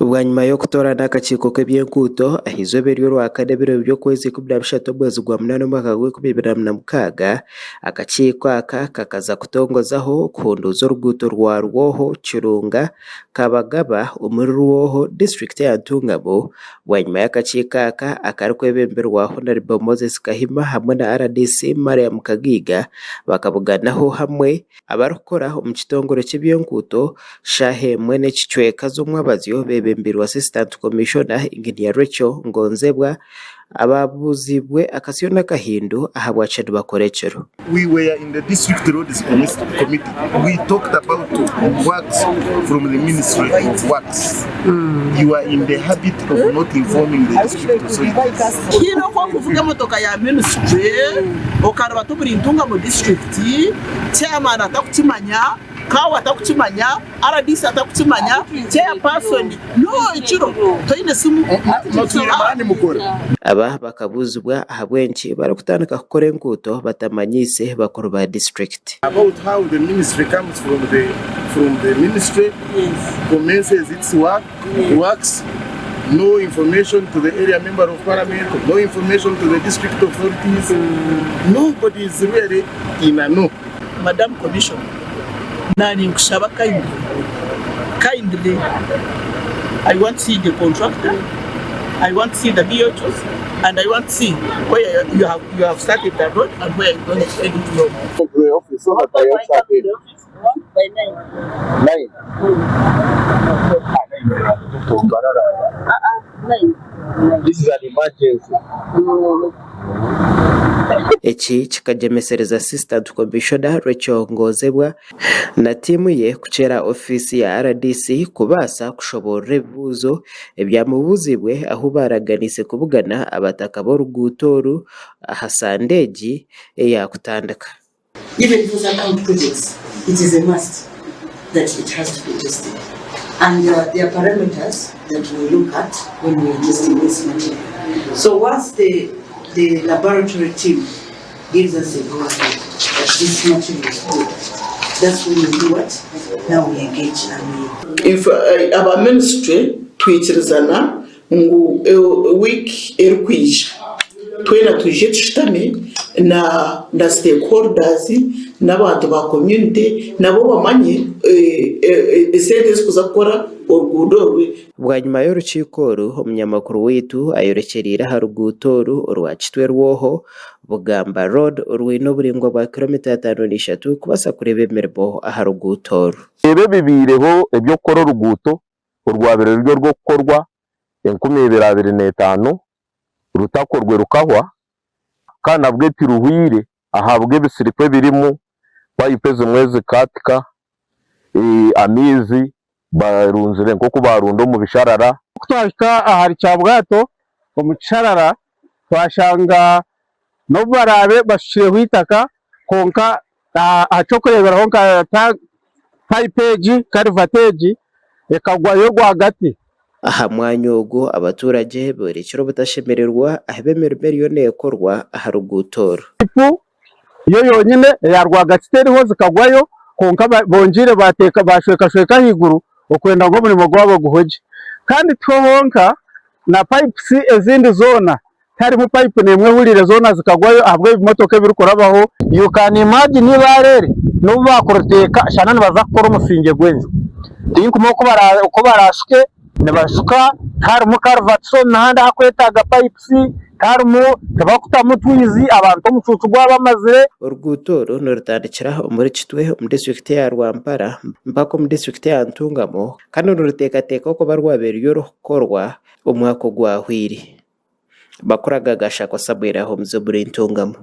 Bwanyima y'okutoorana akakiiko k'eby'enguuto aha izooba ery'orwakana ebiro by'okwezi 13 omwezi gwa munaana omwaka gwa 2026, akakiiko aka kakaza kutongozaho okuhunduuza oruguuto rwa Rwoho Kirunga Kabagaba omuri Rwoho disiturikiti eya Ntungamo bwanyima y'akakiiko aka akarikwebemberwa Hon. Moses Kahima hamwe na RDC Mariam Kagiiga bakabuganaho hamwe Abarikukora omu kitongore ky'eby'enguuto shaaha emwe n'ekicweka z'omwabazyo beebembeirwe Assistant Commissioner Engineer Rachael Ngonzebwa ababuuziibwe akasyo n'akahindu ahabwaki nibakora ekiro. We were in the district roads committee, we talked about works from the ministry of works, you are in the habit of not informing the district authorities. Haine oku orikuvuga emotoka ya ministry okaribata omuri Ntungamo district. Chairman atakukimanya, CAO atakukimanya, RDC atakukimanya, chairperson no ekiro toine simu. Aba bakabuuzibwa ahabw'enki barikutandika kukora enguuto batamanyiise bakuru ba disiturikiti. About how the ministry comes from the from the ministry commences its work works no information to the area member of parliament no information to the district authorities nobody is really in a know. Madam Commissioner, naninkushaba kindly, kindly I want to see the contractor, I want to see the BHOs and I want to see where you have, you have started the road and where you going to end it from. To the office so that I also attend. Nine. This is an emergency. Eki kikagyemesereza Assistant Commissioner Rachael Ngozebwa na tiimu ye kukyera ofiisi ya RDC kubaasa kushoboorora ebibuuzo ebyamubuuzibwe ahu baaraganiise kubugana abataka b'oruguuto oru aha Sande egi eyaakutandika. Even for some old projects it is a must that it has to be tested and there are parameters that we look at when we are testing this material. So once the, the laboratory team gives us a go ahead that this material is good, that's when we do what? Now we engage and we If aba ministry twikirizana ngu wiiki erikwija twena twije tushutame na na stakeholders n'abantu ba community nabo bamanye esente ezikuza kukora oruguudo oru. Bwanyima y'orukiiko oru, omunyamakuru waitu ayorekyereire aha ruguuto oru orwa Kitwe Rwoho, Bugamba Road orwine oburaingwa bwa kiromita 53 kubaasa kureeba emirimo aha ruguuto oru. Reeba ebibaireho eby'okukora oruguuto orwabaire ruri orw'okukorwa 2025 rutakorwe rukahwa kandi nabwo tiruhwire ahabw'ebisirikwa ebirimu, payipu ezimwe zikaatika, amaizi barunzire nk'oku barunda omu bisharara. Ku twahika ahari Kyabwato omu kisharara twashanga n'obu baraabe bashukireho eitaka kwonka aha ky'okureeberaho nka payipu egi, karivati egi ekagwayo rwagati. Aha mwanya ogu abaturage borekire obutashemererwa ahabw'emirimo eriyo nekorwa aha ruguuto oru. Payipu yo yonyine eya rwagati teriho zikagwayo kwonka bongyeire bateeka bashwekashweka ahaiguru okwenda ngu omurimo gwabo guhwe gye. Kandi tiho honka na pipes ezindi zoona tiharimu pipe n'emwe ehuriire zoona zikagwayo ahabw'ebimotoka ebirikurabaho. You can imagine eibaare eri n'obu baakuriteeka shana nibaza kukora omusingye gw'enju. Tinkumanya oku baraashuke. Nibashuka tiharimu culverts omu mihanda ahakwetaaga pipes, tiharimu, tibakutamu twizi, abantu omucuucu gwabamazire. Oruguuto oru nirutandikira omuri Kitwe omu disiturikiti eya Rwampara mpaka omu disiturikiti eya Ntungamo kandi niruteekateekwa kuba rwabaire ruri orukukorwa omwaka ogwahweire. Makuru aga gashakwa Samuel Ahumuza omuri Ntungamo.